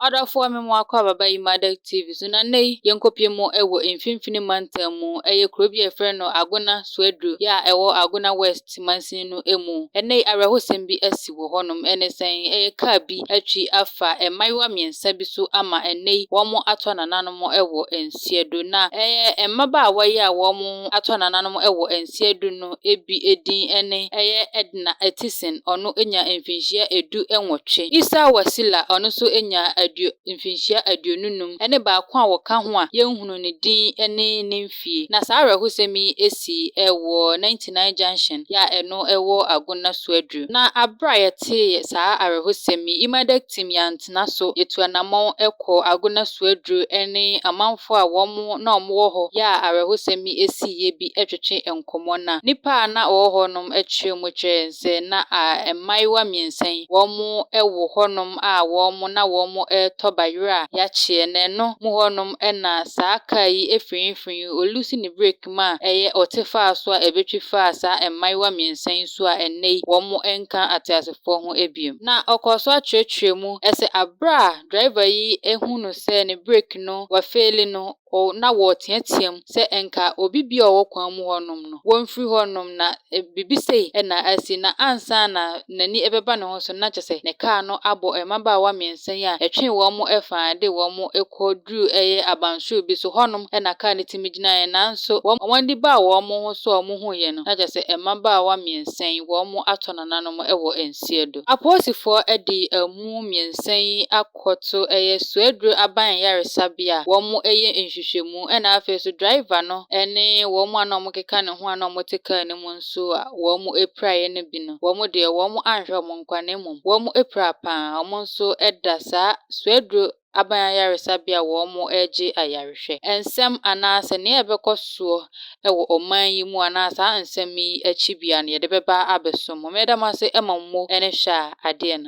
Ɔdɔfoɔ, me mo akɔ ababa yi Madec TV so, na nnɛ yi yɛnkɔpie mu wɔ Mfimfini Mantam mu. Ɛyɛ kuro bi a yɛfrɛ no Agona Swedru yɛ a ɛwɔ Agona West mansin no mu. Ɛnnɛ yi awerɛhosɛm bi asi wɔ hɔnom. Ɛne sɛn? Ɛyɛ kaa bi atwi afa mmaayewa mmiɛnsa bi so ama ɛnnɛ yi wɔn atɔ nananom wɔ nseɛ. Na ɛyɛ mmabaawa yi a wɔn atɔ nananom wɔ nseɛ no bi din ne ɛyɛ Edna Etison, ɔno nya mfinhyia 18. Isa Wasila, ɔno nso nya mfinhyia 25, ne baako a wɔka ho a yɛnhunu ne din ne ne mfie. Na saa awerɛhosɛm yi si wɔ 99 Junction yɛ a ɛno wɔ Agona Swedru. Na abere a yɛtee saa awerɛhosɛm yi, Imadec team yɛantena so, yɛtu anammɔn kɔ Agona Swedru ne amanfoɔ a wɔn na wɔwɔ hɔ yɛ a awerɛhosɛm yi siiɛ bi twetwe nkɔmmɔ, na nipa a na wɔwɔ hɔnom kyerɛ mu kyerɛ sɛ na mmaayewa mmiɛnsa yi wɔn wɔ hɔnom a wɔn na wɔn retɔ bayerɛ a yɛakyeɛ, na ɛno mu hɔnom na saa kaa yi efirifiri olusi ne brake mu a ɛyɛ ɔte faa so a ɛbɛtwi faa saa mmaayewa mmiɛnsa yi so a ɛnnɛ yi wɔn nka ateasefoɔ ho bio. Na ɔkɔɔ so akyerɛkyerɛ mu sɛ abere a driver yi ehunu sɛ ne brake no wafail no, na wɔreteatea mu sɛ nka obi bi a ɔwɔ kwan mu hɔnom no wɔmfiri hɔnom na biribi sei na asi. Na ansa na n'ani bɛba ne ho so na kyerɛ sɛ ne kaa no abɔ mmabaawa mmiɛnsa yi a ɛtwee wɔn fa de wɔn kɔduru ɛyɛ abansoro bi so hɔnom na kaa no tumi gyinaeɛ. Nanso wɔn ani baa wɔn ho so a wɔhuiɛ no, na kyerɛ sɛ mmabaawa mmiɛnsa yi wɔn atɔ nananom wɔ nseɛ do. Apolisifoɔ de amu mmiɛnsa yi akɔto ɛyɛ Swedru Aban Ayaresabea a wɔn yɛ nhwehwɛmu, ɛna afei so driver no ne wɔn a na wɔkeka ne ho a na wɔte kaa no mu nso a wɔn apiraeɛ no bi no, wɔn deɛ wɔn anhwɛ wɔn nkwa na mmom wɔn apira paa. Wɔn nso da saa Swedru Aban Ayaresabea a wɔregye ayarehwɛ. Nsɛm anaasɛ nea ɛbɛkɔ soɔ wɔ ɔman yi mu anaa saa nsɛm yi akyi bia no, yɛde bɛba abɛso mo. Meda mo ase ma mo ne hwɛ a adeɛ no.